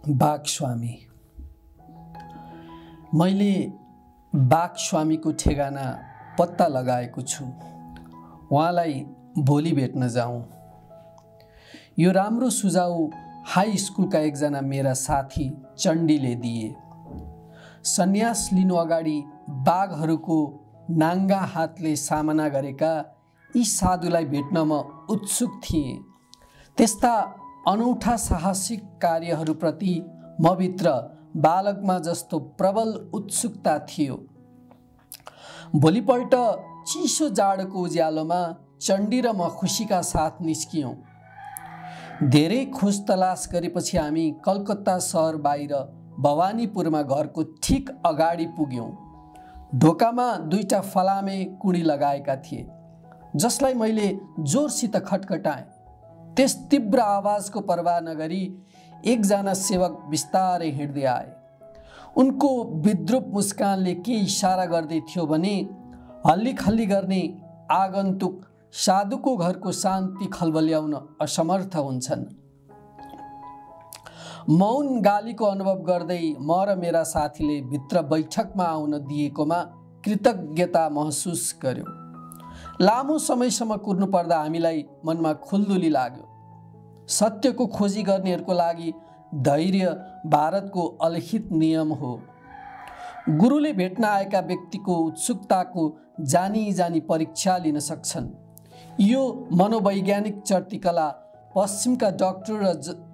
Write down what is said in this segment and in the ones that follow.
बाघस्वामी। मैले बाघस्वामीको ठेगाना पत्ता लगाएको छु। उहाँलाई भोलि भेट्न जाउँ। यो राम्रो सुझाउ हाई स्कुलका एकजना मेरा साथी चण्डीले दिए। सन्यास लिनु अगाडि बाघहरूको नाङ्गा हातले सामना गरेका यी साधुलाई भेट्न म उत्सुक थिएँ। त्यस्ता अनौठा साहसिक कार्यहरूप्रति मभित्र बालकमा जस्तो प्रबल उत्सुकता थियो। भोलिपल्ट चिसो जाडोको उज्यालोमा चण्डी र म खुसीका साथ निस्कियौँ। धेरै खोज तलास गरेपछि हामी कलकत्ता सहर बाहिर भवानीपुरमा घरको ठिक अगाडि पुग्यौँ। ढोकामा दुईटा फलामे कुडी लगाएका थिए, जसलाई मैले जोरसित खटखटाएँ। त्यस तीव्र आवाजको पर्वाह नगरी एकजना सेवक बिस्तारै हिँड्दै आए। उनको विद्रूप मुस्कानले के इसारा गर्दै थियो भने हल्ली खल्ली गर्ने आगन्तुक साधुको घरको शान्ति खलबल्याउन असमर्थ हुन्छन्। मौन गालीको अनुभव गर्दै म र मेरा साथीले भित्र बैठकमा आउन दिएकोमा कृतज्ञता महसुस गर्यौँ। लामो समयसम्म कुर्नु पर्दा हामीलाई मनमा खुल्दुली लाग्यो। सत्यको खोजी गर्नेहरूको लागि धैर्य भारतको अलिखित नियम हो। गुरुले भेट्न आएका व्यक्तिको उत्सुकताको जानी जानी परीक्षा लिन सक्छन्। यो मनोवैज्ञानिक चर्तीकला पश्चिमका डाक्टर र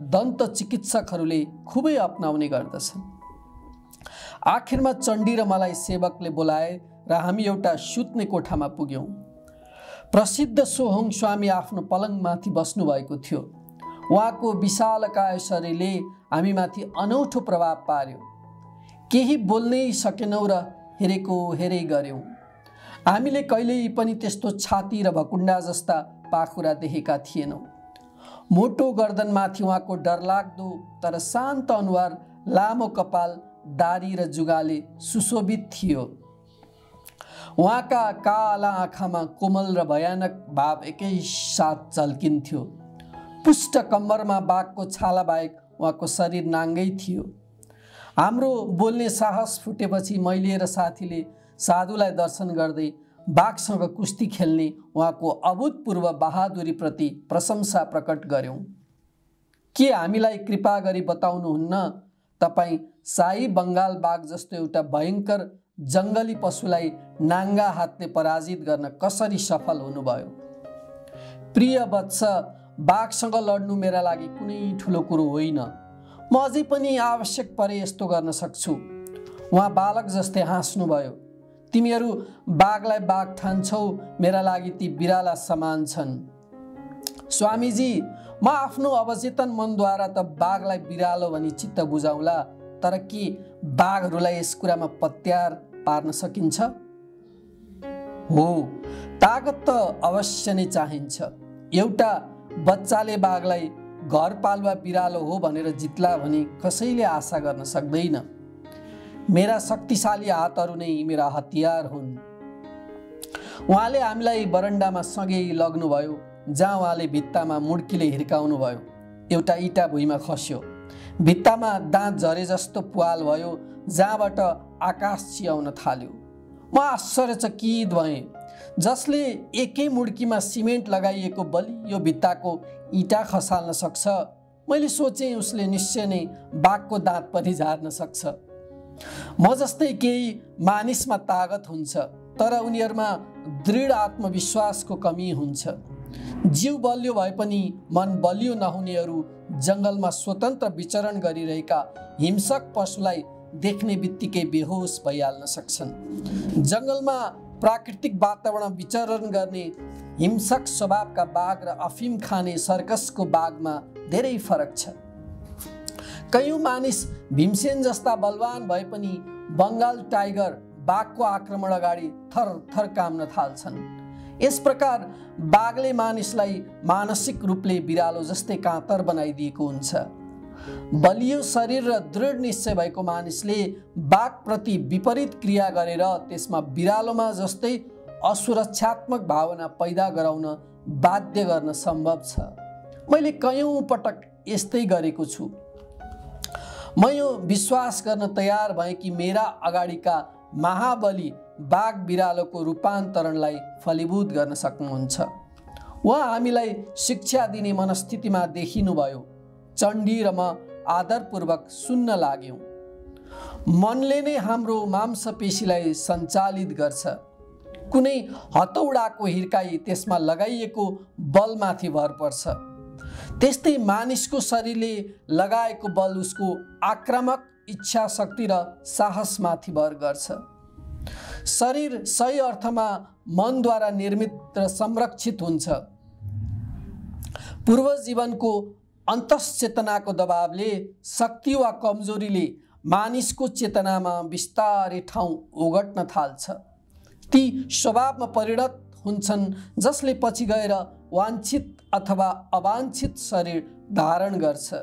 दन्त चिकित्सकहरूले खुबै अपनाउने गर्दछन्। आखिरमा चण्डी र मलाई सेवकले बोलाए र हामी एउटा सुत्ने कोठामा पुग्यौँ। प्रसिद्ध सोहोङ स्वामी आफ्नो पलङमाथि बस्नुभएको थियो। उहाँको विशालकाय शरीरले हामीमाथि अनौठो प्रभाव पार्यो। केही बोल्नै सकेनौँ र हेरेको हेरै गऱ्यौँ। हामीले कहिल्यै पनि त्यस्तो छाती र भकुण्डा जस्ता पाखुरा देखेका थिएनौँ। मोटो गर्दनमाथि उहाँको डरलाग्दो तर शान्त अनुहार, लामो कपाल, दारी र जुगाले सुशोभित थियो। उहाँका काला आँखामा कोमल र भयानक भाव एकैसाथ झल्किन्थ्यो। पुष्ट कम्मरमा बाघको छाला बाहेक उहाँको शरीर नाङ्गै थियो। हाम्रो बोल्ने साहस फुटेपछि मैले र साथीले साधुलाई दर्शन गर्दै बाघसँग कुस्ती खेल्ने उहाँको अभूतपूर्व बहादुरीप्रति प्रशंसा प्रकट गर्यौँ। के हामीलाई कृपा गरी बताउनुहुन्न तपाईँ शाही बङ्गाल बाघ जस्तो एउटा भयङ्कर जङ्गली पशुलाई नाङ्गा हातले पराजित गर्न कसरी सफल हुनुभयो? प्रिय वत्स, बाघसँग लड्नु मेरा लागि कुनै ठुलो कुरो होइन। म अझै पनि आवश्यक परे यस्तो गर्न सक्छु। उहाँ बालक जस्तै हाँस्नुभयो। तिमीहरू बाघलाई बाघ ठान्छौ, मेरा लागि ती बिराला समान छन्। स्वामीजी, म आफ्नो अवचेतन मनद्वारा त बाघलाई बिरालो भनी चित्त बुझाउला, तर के बाघहरूलाई यस कुरामा पत्यार पार्न सकिन्छ? हो, तागत त अवश्य नै चाहिन्छ। एउटा बच्चाले बाघलाई घरपालुवा बिरालो हो भनेर जित्ला भने कसैले आशा गर्न सक्दैन। मेरा शक्तिशाली हातहरू नै मेरा हतियार हुन्। उहाँले हामीलाई बरन्डामा सँगै लग्नुभयो, जहाँ उहाँले भित्तामा मुड्कीले हिर्काउनु भयो। एउटा इँटा भुइँमा खस्यो। भित्तामा दाँत झरे जस्तो पुवाल भयो, जहाँबाट आकाश चियाउन थाल्यो। म आश्चर्यचकित भएँ। जसले एकै मुड्कीमा सिमेन्ट लगाइएको बलियो भित्ताको इँटा खसाल्न सक्छ, मैले सोचेँ उसले निश्चय नै बाघको दाँत पनि झार्न सक्छ। म जस्तै केही मानिसमा तागत हुन्छ, तर उनीहरूमा दृढ आत्मविश्वासको कमी हुन्छ। जीव बलियो भए पनि मन बलियो नहुनेहरू जङ्गलमा स्वतन्त्र विचरण गरिरहेका हिंसक पशुलाई देख्ने बित्तिकै बेहोस भइहाल्न सक्छन्। जङ्गलमा प्राकृतिक वातावरण विचरण गर्ने हिंसक स्वभावका बाघ र अफिम खाने सर्कसको बाघमा धेरै फरक छ। कयौं मानिस भीमसेन जस्ता बलवान भए पनि बङ्गाल टाइगर बाघको आक्रमण अगाडि थर थर काम्न थाल्छन्। यस प्रकार बाघले मानिसलाई मानसिक रूपले बिरालो जस्तै काँतर बनाइदिएको हुन्छ। बलियो शरीर र दृढ निश्चय भएको मानिसले बाघप्रति विपरीत क्रिया गरेर त्यसमा बिरालोमा जस्तै असुरक्षात्मक भावना पैदा गराउन बाध्य गर्न सम्भव छ। मैले कयौं पटक यस्तै गरेको छु। म यो विश्वास गर्न तयार भएँ कि मेरा अगाडिका महाबली बाघ बिरालोको रूपान्तरणलाई फलीभूत गर्न सक्नुहुन्छ। उहाँ हामीलाई शिक्षा दिने मनस्थितिमा देखिनुभयो। चण्डी र म आदरपूर्वक सुन्न लाग्यौँ। मनले नै हाम्रो मांसपेशीलाई सञ्चालित गर्छ। कुनै हतौडाको हिर्काई त्यसमा लगाइएको बलमाथि भर पर्छ। त्यस्तै मानिसको शरीरले लगाएको बल उसको आक्रामक इच्छा शक्ति र साहसमाथि भर गर्छ। शरीर सही अर्थमा मनद्वारा निर्मित र संरक्षित हुन्छ। पूर्व जीवनको अन्तश्चेतनाको दबावले, शक्ति वा कमजोरीले मानिसको चेतनामा बिस्तारै ठाउँ ओगट्न थाल्छ। ती स्वभावमा परिणत हुन्छन् जसले पछि गएर वाञ्छित अथवा अवाञ्छित शरीर धारण गर्छ।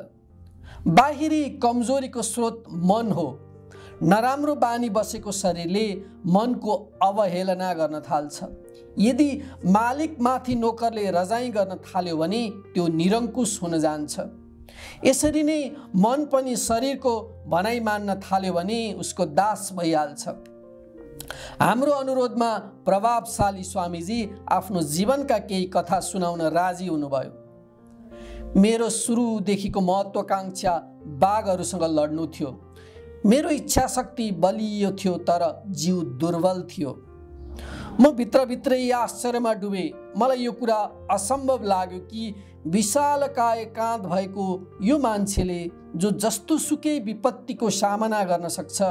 बाहिरी कमजोरीको स्रोत मन हो। नराम्रो बानी बसेको शरीरले मनको अवहेलना गर्न थाल्छ। यदि मालिकमाथि नोकरले रजाई गर्न थाल्यो भने त्यो निरङ्कुश हुन जान्छ। यसरी नै मन पनि शरीरको भनाइ मान्न थाल्यो भने उसको दास भइहाल्छ। हाम्रो अनुरोधमा प्रभावशाली स्वामीजी आफ्नो जीवनका केही कथा सुनाउन राजी हुनुभयो। मेरो सुरुदेखिको महत्त्वाकांक्षा बाघहरूसँग लड्नु थियो। मेरो इच्छा शक्ति बलियो थियो तर जीव दुर्बल थियो। म भित्रभित्रै आश्चर्यमा डुबे। मलाई यो कुरा असम्भव लाग्यो कि विशालकाय काँध भएको यो मान्छेले जो जस्तो सुकै विपत्तिको सामना गर्न सक्छ,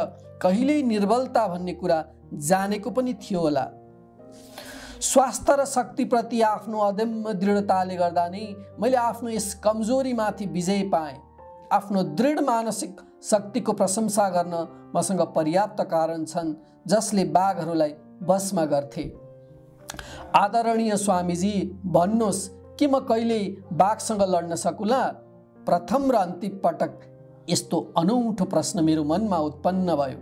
कहिल्यै निर्बलता भन्ने कुरा जानेको पनि थियो होला। स्वास्थ्य र शक्तिप्रति आफ्नो अदम्य दृढताले गर्दा नै मैले आफ्नो यस कमजोरीमाथि विजय पाएँ। आफ्नो दृढ मानसिक शक्तिको प्रशंसा गर्न मसँग पर्याप्त कारण छन् जसले बाघहरूलाई बसमा गर्थे। आदरणीय स्वामीजी, भन्नुहोस् कि म कहिल्यै बाघसँग लड्न सकुला? प्रथम र अन्तिम पटक यस्तो अनौठो प्रश्न मेरो मनमा उत्पन्न भयो।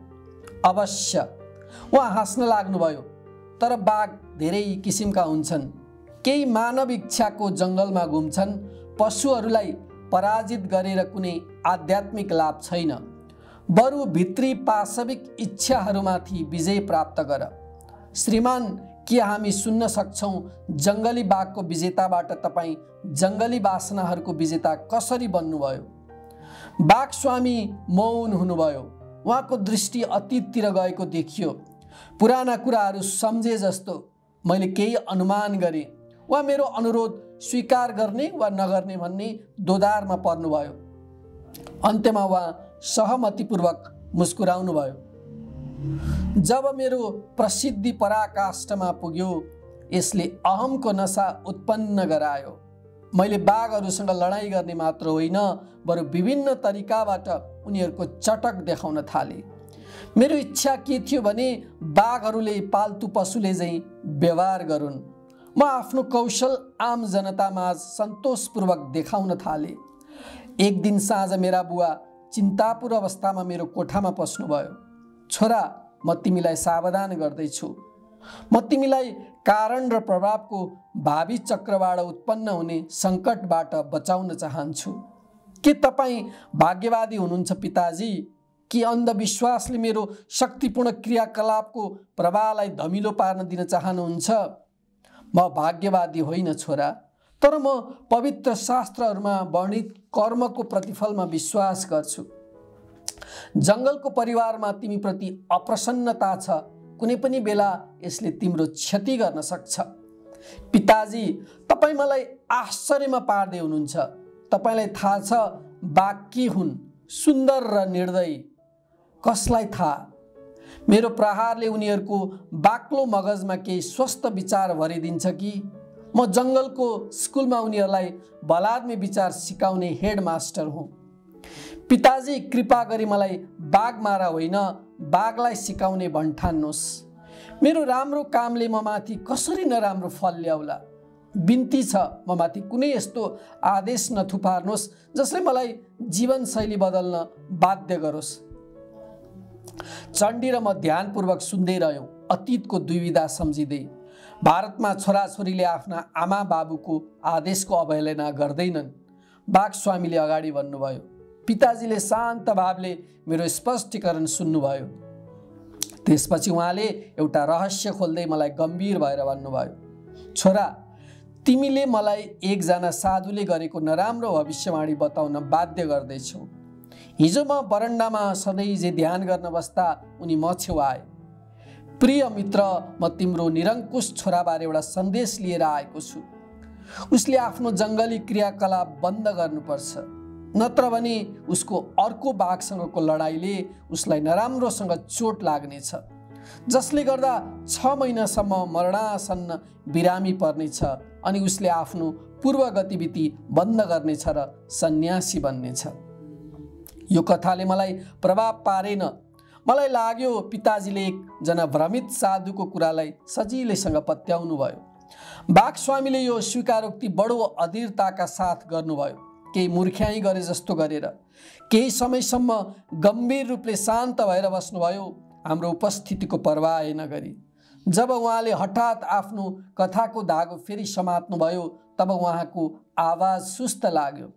अवश्य, उहाँ हाँस्न लाग्नुभयो। तर बाघ धेरै किसिमका हुन्छन्। केही मानव इच्छाको जङ्गलमा घुम्छन्। पशुहरूलाई पराजित गरेर कुनै आध्यात्मिक लाभ छैन। बरु भित्री पाशविक इच्छाहरूमाथि विजय प्राप्त गर। श्रीमान, के हामी सुन्न सक्छौँ जङ्गली बाघको विजेताबाट तपाईँ जङ्गली वासनाहरूको विजेता कसरी बन्नुभयो? बाघ स्वामी मौन हुनुभयो। उहाँको दृष्टि अतीततिर गएको देखियो। पुराना कुराहरू सम्झे जस्तो मैले केही अनुमान गरेँ। उहाँ मेरो अनुरोध स्वीकार गर्ने वा नगर्ने भन्ने दोधारमा पर्नुभयो। अन्त्यमा उहाँ सहमतिपूर्वक मुस्कुराउनु भयो। जब मेरो प्रसिद्धि पराकाष्ठमा पुग्यो, यसले अहमको नशा उत्पन्न गरायो। मैले बाघहरूसँग लडाइँ गर्ने मात्र होइन, बरु विभिन्न तरिकाबाट उनीहरूको चटक देखाउन थालेँ। मेरो इच्छा के थियो भने बाघहरूले पाल्तु पशुले झैँ व्यवहार गरून्। म आफ्नो कौशल आम जनतामाझ सन्तोषपूर्वक देखाउन थालेँ। एक दिन साँझ मेरा बुवा चिन्तापुर अवस्थामा मेरो कोठामा पस्नुभयो। छोरा, म तिमीलाई सावधान गर्दैछु। म तिमीलाई कारण र प्रभावको भावी चक्रबाट उत्पन्न हुने सङ्कटबाट बचाउन चाहन्छु। के तपाईँ भाग्यवादी हुनुहुन्छ पिताजी? कि अन्धविश्वासले मेरो शक्तिपूर्ण क्रियाकलापको प्रभावलाई धमिलो पार्न दिन चाहनुहुन्छ? म भाग्यवादी होइन छोरा, तर म पवित्र शास्त्रहरूमा वर्णित कर्मको प्रतिफलमा विश्वास गर्छु। जङ्गलको परिवारमा तिमीप्रति अप्रसन्नता छ। कुनै पनि बेला यसले तिम्रो क्षति गर्न सक्छ। पिताजी, तपाईँ मलाई आश्चर्यमा पार्दै हुनुहुन्छ। तपाईँलाई थाहा छ बाघ के हुन्? सुन्दर र निर्दयी। कसलाई थाहा? मेरो प्रहारले उनीहरूको बाक्लो मगजमा केही स्वस्थ विचार भरिदिन्छ कि? म जङ्गलको स्कुलमा उनीहरूलाई भलाद्मी विचार सिकाउने हेडमास्टर हुँ। पिताजी, कृपा गरी मलाई बाघ मारा होइन, बाघलाई सिकाउने भन्ठान्नुहोस्। मेरो राम्रो कामले म माथि कसरी नराम्रो फल ल्याउला? बिन्ती छ, म माथि कुनै यस्तो आदेश नथुपार्नुहोस् जसले मलाई जीवनशैली बदल्न बाध्य गरोस्। चण्डी र म ध्यानपूर्वक सुन्दै रह्यौँ, अतीतको दुविधा सम्झिँदै। भारतमा छोराछोरीले आफ्ना आमा बाबुको आदेशको अवहेलना गर्दैनन्। बाघ स्वामीले अगाडि भन्नुभयो। पिताजीले शान्त भावले मेरो स्पष्टीकरण सुन्नुभयो। त्यसपछि उहाँले एउटा रहस्य खोल्दै मलाई गम्भीर भएर भन्नुभयो, छोरा, तिमीले मलाई एकजना साधुले गरेको नराम्रो भविष्यवाणी बताउन बाध्य गर्दैछौ। हिजो म बरन्डामा सधैँ जे ध्यान गर्न बस्दा उनी म छेउ आए। प्रिय मित्र, म तिम्रो निरङ्कुश छोराबारे एउटा सन्देश लिएर आएको छु। उसले आफ्नो जङ्गली क्रियाकलाप बन्द गर्नुपर्छ, नत्र भने उसको अर्को बाघसँगको लडाइँले उसलाई नराम्रोसँग चोट लाग्नेछ, जसले गर्दा 6 महिनासम्म मरणासन्न बिरामी पर्नेछ अनि उसले आफ्नो पूर्व गतिविधि बन्द गर्नेछ र सन्यासी बन्नेछ। यो कथाले मलाई प्रभाव पारेन। मलाई लाग्यो पिताजीले एकजना भ्रमित साधुको कुरालाई सजिलैसँग पत्याउनु भयो। बाघस्वामीले यो स्वीकारोक्ति बडो अधीरताका साथ गर्नुभयो, केही मूर्ख्याइ गरे जस्तो गरेर। केही समयसम्म गम्भीर रूपले शान्त भएर बस्नुभयो, हाम्रो उपस्थितिको पर्वाह नगरी। जब उहाँले हठात आफ्नो कथाको धागो फेरि समात्नुभयो, तब उहाँको आवाज सुस्त लाग्यो।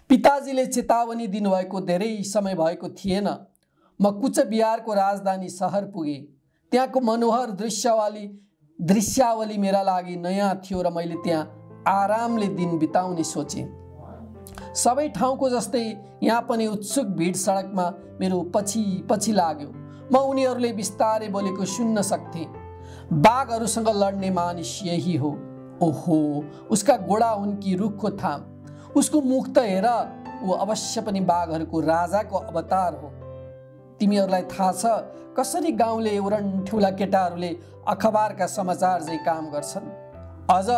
पिताजीले चेतावनी दिनुभएको धेरै समय भएको थिएन। म कुचबिहारको राजधानी सहर पुगेँ। त्यहाँको मनोहर दृश्यावली मेरा लागि नयाँ थियो र मैले त्यहाँ आरामले दिन बिताउने सोचेँ। सबै ठाउँको जस्तै यहाँ पनि उत्सुक भिड सडकमा मेरो पछि पछि लाग्यो। म उनीहरूले बिस्तारै बोलेको सुन्न सक्थेँ। बाघहरूसँग लड्ने मानिस यही हो। ओहो, उसका गोडा उनकी रुखको थाम, उसको मुख त हेर, ऊ अवश्य पनि बाघहरूको राजाको अवतार हो। तिमीहरूलाई थाहा छ कसरी गाउँले उरनठुला केटाहरूले अखबारका समाचार झैँ काम गर्छन्? अझ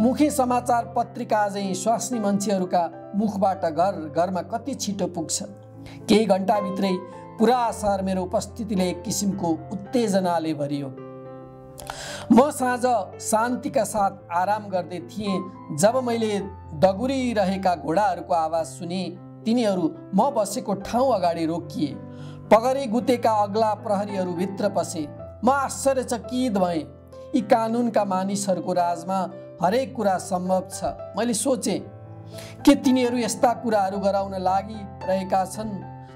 मुखी समाचार पत्रिका झैँ स्वास्नी मान्छेहरूका मुखबाट घर घरमा कति छिटो पुग्छ। केही घन्टाभित्रै पुरा सहर मेरो उपस्थितिले एक किसिमको उत्तेजनाले भरियो। म साँझ शान्तिका साथ आराम गर्दै थिएँ जब मैले दगुरिरहेका घोडाहरूको आवाज सुने। तिनीहरू म बसेको ठाउँ अगाडि रोकिए। पगरी गुतेका अग्ला प्रहरीहरू भित्र पसे। म आश्चर्यचकित भएँ। यी कानुनका मानिसहरूको राजमा हरेक कुरा सम्भव छ। मैले सोचेँ, के तिनीहरू यस्ता कुराहरू गराउन लागिरहेका छन्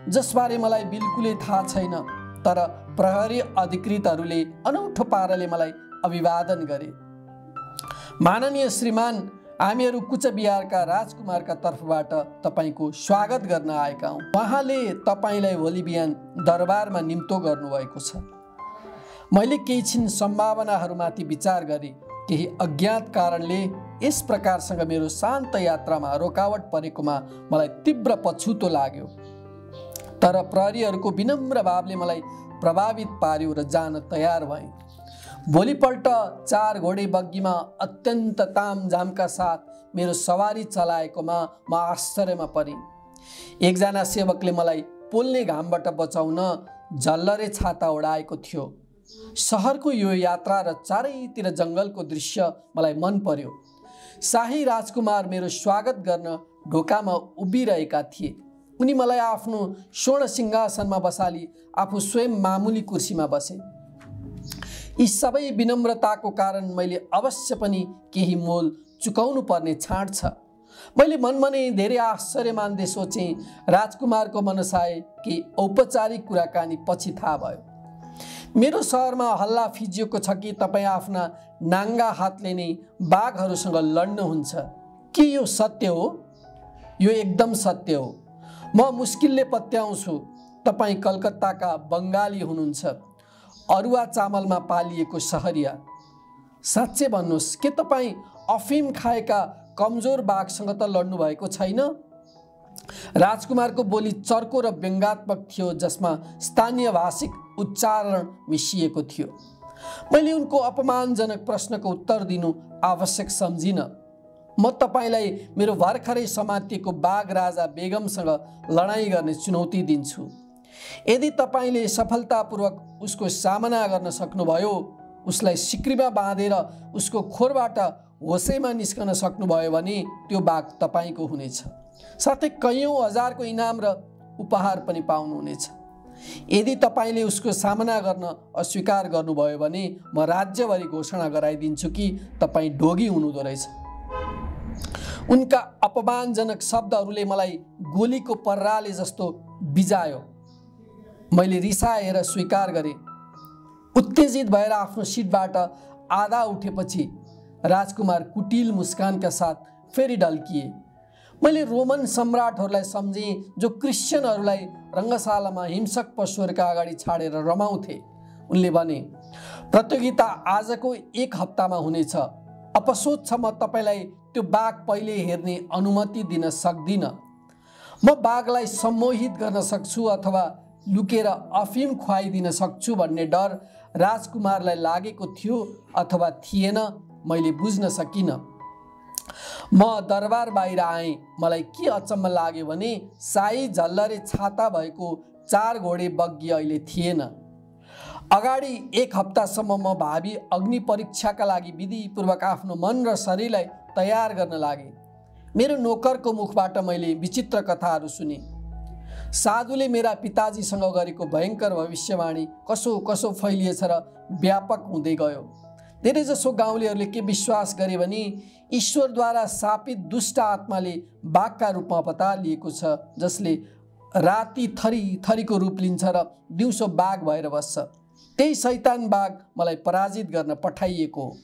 जसबारे मलाई बिल्कुलै थाहा छैन? तर प्रहरी अधिकृतहरूले अनौठो पाराले मलाई अभिवादन गरे। माननीय श्रीमान, हामीहरू कुचबिहारका राजकुमारका तर्फबाट तपाईँको स्वागत गर्न आएका हौँ। उहाँले तपाईँलाई भोलि बिहान दरबारमा निम्तो गर्नुभएको छ। मैले केही छिन सम्भावनाहरूमाथि विचार गरेँ। केही अज्ञात कारणले यस प्रकारसँग मेरो शान्त यात्रामा रोकावट परेकोमा मलाई तीव्र पछुतो लाग्यो। तर प्रहरीहरूको विनम्र भावले मलाई प्रभावित पार्यो र जान तयार भएँ। भोलिपल्ट 4 घोडे बग्गीमा अत्यन्त तामझामका साथ मेरो सवारी चलाएकोमा म आश्चर्यमा परेँ। एकजना सेवकले मलाई पोल्ने घामबाट बचाउन झल्लरे छाता ओढाएको थियो। सहरको यो यात्रा र चारैतिर जङ्गलको दृश्य मलाई मन पर्यो। शाही राजकुमार मेरो स्वागत गर्न ढोकामा उभिरहेका थिए। उनी मलाई आफ्नो स्वर्ण सिंहासनमा बसाली आफू स्वयं मामुली कुर्सीमा बसे। यी सबै विनम्रताको कारण मैले अवश्य पनि केही मोल चुकाउनु पर्ने छाँट छ। मैले मनमा नै धेरै आश्चर्य मान्दै सोचेँ। राजकुमारको मनसाय केही औपचारिक कुराकानी पछि थाहा भयो। मेरो सहरमा हल्ला फिजिएको छ कि तपाईँ आफ्ना नाङ्गा हातले नै बाघहरूसँग लड्नुहुन्छ। के यो सत्य हो? यो एकदम सत्य हो। म मुस्किलले पत्याउँछु तपाईँ कलकत्ताका बङ्गाली हुनुहुन्छ, अरुवा चामलमा पालिएको सहरिया। साँच्चै भन्नुहोस्, के तपाईँ अफिम खाएका कमजोर बाघसँग त लड्नु भएको छैन? राजकुमारको बोली चर्को र व्यङ्गात्मक थियो, जसमा स्थानीय भाषिक उच्चारण मिसिएको थियो। मैले उनको अपमानजनक प्रश्नको उत्तर दिनु आवश्यक सम्झिन। म तपाईँलाई मेरो भर्खरै समातिएको बाघ राजा बेगमसँग लडाइँ गर्ने चुनौती दिन्छु। यदि तपाईँले सफलतापूर्वक उसको सामना गर्न सक्नुभयो, उसलाई सिक्रीमा बाँधेर उसको खोरबाट होसैमा निस्कन सक्नुभयो भने त्यो बाघ तपाईँको हुनेछ। साथै कैयौँ हजारको इनाम र उपहार पनि पाउनुहुनेछ। यदि तपाईँले उसको सामना गर्न अस्वीकार गर्नुभयो भने म राज्यभरि घोषणा गराइदिन्छु कि तपाईँ ढोगी हुनुहुँदो रहेछ। उनका अपमानजनक शब्दहरूले मलाई गोलीको पर्राले जस्तो बिजायो। मैले रिसाएर स्वीकार गरेँ। उत्तेजित भएर आफ्नो सिटबाट आधा उठेपछि राजकुमार कुटिल मुस्कानका साथ फेरि ढल्किए। मैले रोमन सम्राटहरूलाई सम्झेँ जो क्रिश्चियनहरूलाई रङ्गशालामा हिंसक पशुहरूका अगाडि छाडेर रमाउँथे। उनले भने, प्रतियोगिता आजको 1 हप्तामा हुनेछ। अपसोच छ म तपाईँलाई त्यो बाघ पहिले हेर्ने अनुमति दिन सक्दिनँ। म बाघलाई सम्मोहित गर्न सक्छु अथवा लुकेर अफिम खुवाइदिन सक्छु भन्ने डर राजकुमारलाई लागेको थियो अथवा थिएन, मैले बुझ्न सकिनँ। म दरबार बाहिर आएँ। मलाई के अचम्म लाग्यो भने शाही झल्लरे छाता भएको 4 घोडे बग्गी अहिले थिएन। अगाडि 1 हप्तासम्म म भावी अग्नि परीक्षाका लागि विधिपूर्वक आफ्नो मन र शरीरलाई तयार गर्न लागेँ। मेरो नोकरको मुखबाट मैले विचित्र कथाहरू सुने। साधुले मेरा पिताजीसँग गरेको भयङ्कर भविष्यवाणी कसो कसो फैलिएछ र व्यापक हुँदै गयो। धेरैजसो गाउँलेहरूले के विश्वास गरे भने ईश्वरद्वारा शापित दुष्ट आत्माले बाघका रूपमा अवतार लिएको छ, जसले राति थरी थरीको रूप लिन्छ र दिउँसो बाघ भएर बस्छ। त्यही शैतान बाघ मलाई पराजित गर्न पठाइएको हो।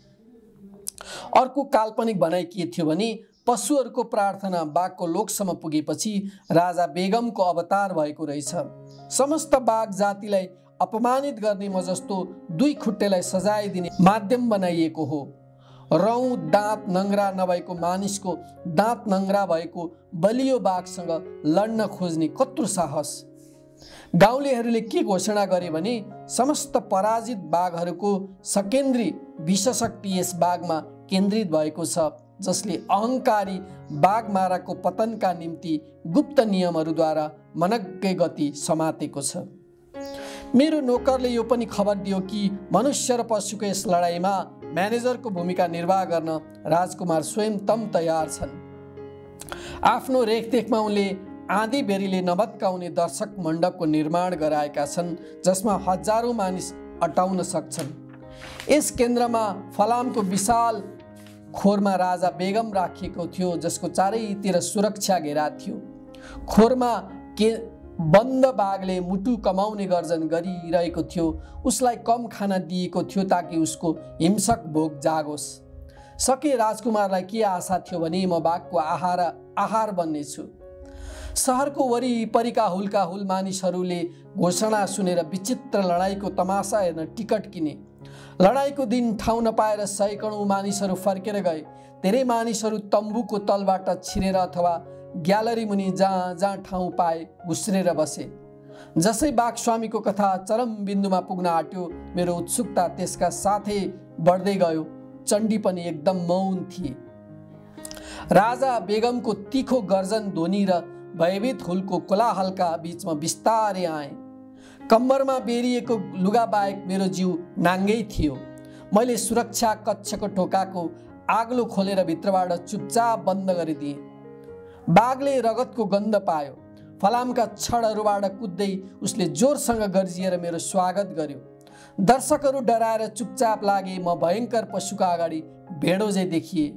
अर्को काल्पनिक भनाइ के थियो भने पशुहरूको प्रार्थना बाघको लोकसम्म पुगेपछि राजा बेगमको अवतार भएको रहेछ। समस्त बाघ जातिलाई अपमानित गर्ने म जस्तो 2 खुट्टेलाई सजाय दिने माध्यम बनाइएको हो। रौँ दाँत नङ्ग्रा नभएको मानिसको दाँत नङ्ग्रा भएको बलियो बाघसँग लड्न खोज्ने कत्रो साहस। गाउँलेहरूले के घोषणा गरे भने समस्त पराजित बाघहरूको सकेन्द्री विषशक्ति यस बाघमा केन्द्रित भएको छ, जसले अहङ्कारी बाघमाराको पतनका निम्ति गुप्त नियमहरूद्वारा मनग्गै गति समातेको छ। मेरो नोकरले यो पनि खबर दियो कि मनुष्य र पशुको यस लडाइँमा म्यानेजरको भूमिका निर्वाह गर्न राजकुमार स्वयं तम तयार छन्। आफ्नो रेखदेखमा उनले आँधी बेरीले नभत्काउने दर्शक मण्डपको निर्माण गराएका छन्, जसमा हजारौं मानिस अटाउन सक्छन्। यस केन्द्रमा फलामको विशाल खोरमा राजा बेगम राखिएको थियो, जसको चारैतिर सुरक्षा घेरा थियो। खोरमा बन्द बाघले मुटु कमाउने गर्जन गरिरहेको थियो। उसलाई कम खाना दिएको थियो ताकि उसको हिंसक भोक जागोस्। सके राजकुमारलाई के आशा थियो भने म बाघको आहार बन्नेछु। सहरको वरिपरिका हुल्का हुल मानिसहरूले घोषणा सुनेर विचित्र लडाईँको तमासा हेर्न टिकट किने। लडाईँको दिन ठाउँ नपाएर सैकडौँ मानिसहरू फर्केर गए। धेरै मानिसहरू तम्बुको तलबाट छिरेर अथवा ग्यालरी मुनि जहाँ जहाँ ठाउँ पाए घुस्रेर बसे। जसै बाघ स्वामीको कथा चरम बिन्दुमा पुग्न आँट्यो, मेरो उत्सुकता त्यसका साथै बढ्दै गयो। चण्डी पनि एकदम मौन थिए। राजा बेगमको तीखो गर्जन ध्वनि र भयभीत हुलको कोलाहलका बीचमा बिस्तारै आए। कम्मरमा बेरिएको लुगा बाहेक मेरो जिउ नाङ्गै थियो। मैले सुरक्षा कक्षको ढोकाको आग्लो खोलेर भित्रबाट चुपचाप बन्द गरिदिएँ। बाघले रगतको गन्ध पायो। फलामका छडहरूबाट कुद्दै उसले जोरसँग गर्जिएर मेरो स्वागत गर्यो। दर्शकहरू डराएर चुपचाप लागे। म भयङ्कर पशुका अगाडि भेडो झैँ देखिए।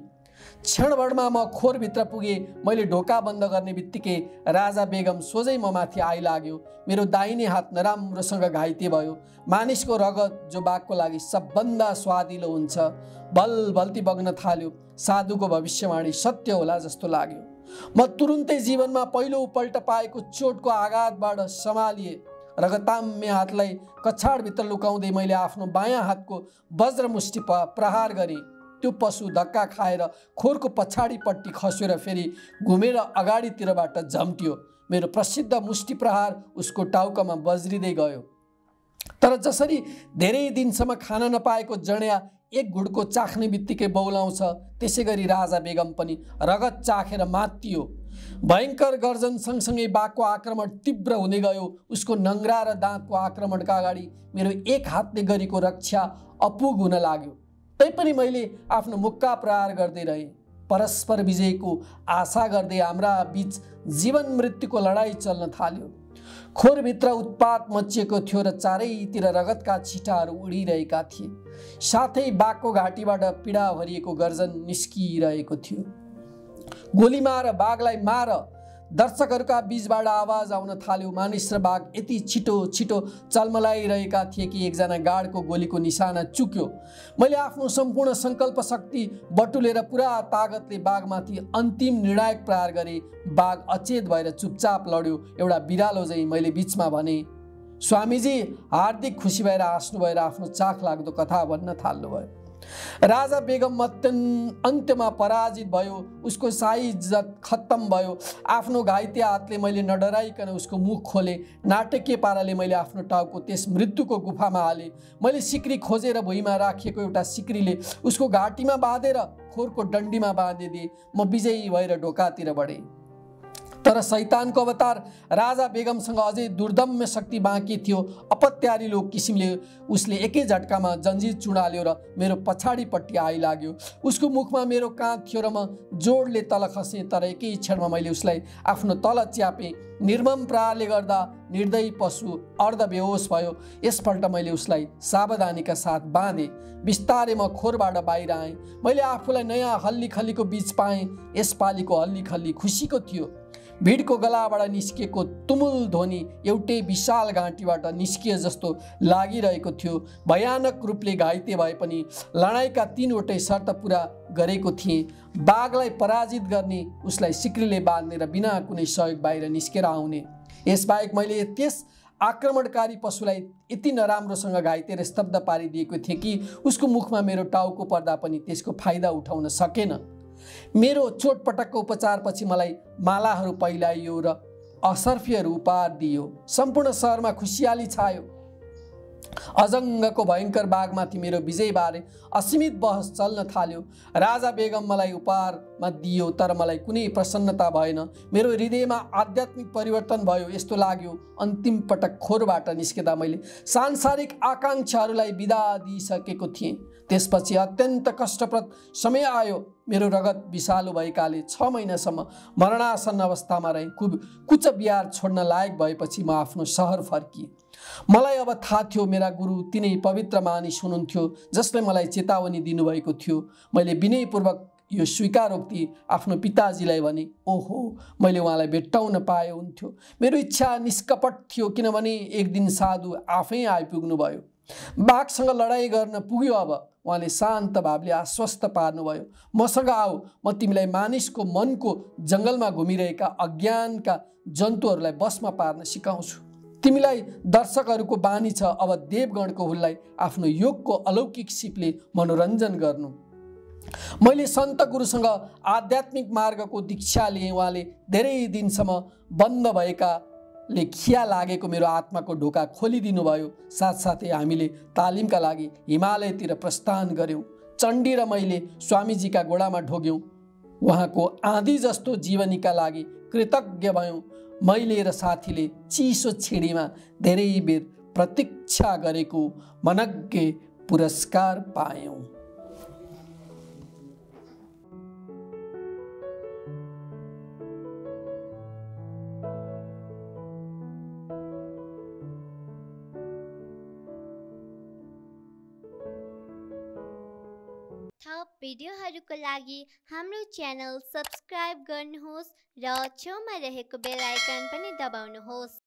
क्षणभरमा म खोरभित्र पुगेँ। मैले ढोका बन्द गर्ने बित्तिकै राजा बेगम सोझै म माथि आइलाग्यो। मेरो दाहिने हात नराम्रोसँग घाइते भयो। मानिसको रगत जो बाघको लागि सबभन्दा स्वादिलो हुन्छ बलबल्ती बग्न थाल्यो। साधुको भविष्यवाणी सत्य होला जस्तो लाग्यो। म तुरुन्तै जीवनमा पहिलोपल्ट पाएको चोटको आघातबाट सम्हालिए। रगताम्य हातलाई कछाडभित्र लुकाउँदै मैले आफ्नो बायाँ हातको वज्रमुष्टि प्रहार गरेँ। त्यो पशु धक्का खाएर खोरको पछाडिपट्टि खस्यो र फेरि घुमेर अगाडितिरबाट झम्ट्यो। मेरो प्रसिद्ध मुष्टि प्रहार उसको टाउकामा बज्रिँदै गयो। तर जसरी धेरै दिनसम्म खान नपाएको जड्या एक घुडको चाख्ने बित्तिकै बौलाउँछ, त्यसै गरी राजा बेगम पनि रगत चाखेर मात्तियो। भयङ्कर गर्जन सँगसँगै बाघको आक्रमण तीव्र हुँदै गयो। उसको नङ्ग्रा र दाँतको आक्रमणका अगाडि मेरो एक हातले गरेको रक्षा अपुग हुन लाग्यो। तैपनि मैले आफ्नो मुक्का प्रहार गर्दै रहेँ। परस्पर विजयको आशा गर्दै हाम्रा बीच जीवन मृत्युको लडाईँ चल्न थाल्यो। खोरभित्र उत्पात मचिएको थियो र चारैतिर रगतका छिटाहरू उडिरहेका थिए। साथै बाघको घाँटीबाट पीडा भरिएको गर्जन निस्किरहेको थियो। गोली मार, बाघलाई मार। दर्शकहरूका बीचबाट आवाज आउन थाल्यो। मानिस र बाघ यति छिटो छिटो चलमलाइरहेका थिए कि एकजना गार्डको गोलीको निशाना चुक्यो। मैले आफ्नो सम्पूर्ण सङ्कल्प शक्ति बटुलेर पुरा तागतले बाघमाथि अन्तिम निर्णायक प्रहार गरेँ। बाघ अचेत भएर चुपचाप लड्यो। एउटा बिरालो झैँ मैले बिचमा भने, स्वामीजी हार्दिक खुसी भएर हाँस्नु भएर आफ्नो चाख लाग्दो कथा भन्न थाल्नुभयो। राजा बेगम अन्त्यमा पराजित भयो। उसको शाही इज्जत खत्तम भयो। आफ्नो घाइते हातले मैले नडराइकन उसको मुख खोले। नाटकीय पाराले मैले आफ्नो टाउको त्यस मृत्युको गुफामा हालेँ। मैले सिक्री खोजेर भुइँमा राखिएको एउटा सिक्रीले उसको घाँटीमा बाँधेर खोरको डन्डीमा बाँधिदिए। म विजयी भएर ढोकातिर बढेँ। तर शैतानको अवतार राजा बेगमसँग अझै दुर्दम्य शक्ति बाँकी थियो। अपत्यारिलो किसिमले उसले एकै झट्कामा जन्जिर चुडाल्यो र मेरो पछाडिपट्टि आइलाग्यो। उसको मुखमा मेरो काँध थियो र म जोडले तल खसेँ। तर एकै क्षणमा मैले उसलाई आफ्नो तल च्यापेँ। निर्मम प्रहारले गर्दा निर्दयी पशु अर्धबेहोस भयो। यसपल्ट मैले उसलाई सावधानीका साथ बाँधेँ। बिस्तारै म खोरबाट बाहिर आएँ। मैले आफूलाई नयाँ हल्ली खल्लीको बीच पाएँ। यसपालिको हल्ली खल्ली खुसीको थियो। भिडको गलाबाट निस्किएको तुमुल ध्वनि एउटै विशाल घाँटीबाट निस्किए जस्तो लागिरहेको थियो। भयानक रूपले घाइते भए पनि लडाइँका 3वटै शर्त पुरा गरेको थिएँ। बाघलाई पराजित गर्ने, उसलाई सिक्रीले बाँध्ने र बिना कुनै सहयोग बाहिर निस्केर आउने। यसबाहेक मैले त्यस आक्रमणकारी पशुलाई यति नराम्रोसँग घाइते र स्तब्ध पारिदिएको थिएँ कि उसको मुखमा मेरो टाउको पर्दा पनि त्यसको फाइदा उठाउन सकेन। मेरो चोटपटकको उपचारपछि मलाई मालाहरू पहिलाइयो र असर्फीहरू उपहार दियो। सम्पूर्ण सहरमा खुसियाली छायो। अजङ्गको भयङ्कर बाघमाथि मेरो विजयबारे असीमित बहस चल्न थाल्यो। राजा बेगम मलाई उपहारमा दियो, तर मलाई कुनै प्रसन्नता भएन। मेरो हृदयमा आध्यात्मिक परिवर्तन भयो। यस्तो लाग्यो अन्तिम पटक खोरबाट निस्केदा मैले सांसारिक आकाङ्क्षाहरूलाई बिदा दिइसकेको थिएँ। त्यसपछि अत्यन्त कष्टप्रद समय आयो। मेरो रगत विषालु भएकाले 6 महिनासम्म मरणासन अवस्थामा रहेँ। कुचबिहार छोड्न लायक भएपछि म आफ्नो सहर फर्किएँ। मलाई अब थाहा थियो मेरा गुरु तिनै पवित्र मानिस हुनुहुन्थ्यो जसले मलाई चेतावनी दिनुभएको थियो। मैले विनयपूर्वक यो स्वीकारोक्ति आफ्नो पिताजीलाई भने, ओहो मैले उहाँलाई भेट्टाउन पाए हुन्थ्यो। मेरो इच्छा निष्कपट थियो, किनभने एक दिन साधु आफै आइपुग्नु भयो। बाघसँग लडाइँ गर्न पुग्यो। अब उहाँले शान्त भावले आश्वस्त पार्नुभयो, मसँग आऊ, म तिमीलाई मानिसको मनको जङ्गलमा घुमिरहेका अज्ञानका जन्तुहरूलाई बसमा पार्न सिकाउँछु। तिमीलाई दर्शकहरूको बानी छ अब देवगणको हुललाई आफ्नो योगको अलौकिक सिपले मनोरञ्जन गर्नु। मैले सन्त गुरुसँग आध्यात्मिक मार्गको दीक्षा लिएँ। उहाँले धेरै दिनसम्म बन्द भएकाले खिया लागेको मेरो आत्माको ढोका खोलिदिनु भयो। साथसाथै हामीले तालिमका लागि हिमालयतिर प्रस्थान गऱ्यौँ। चण्डी र मैले स्वामीजीका गोडामा ढोग्यौँ। उहाँको आँधी जस्तो जीवनीका लागि कृतज्ञ भयौँ। मैले र साथीले चिसो छिडीमा धेरै बेर प्रतीक्षा गरेको मनज्ञ पुरस्कार पायौँ। थप भिडियोहरूको लागि हाम्रो च्यानल सब्स्क्राइब गर्नुहोस् र छेउमा रहेको बेल आइकन पनि दबाउनुहोस्।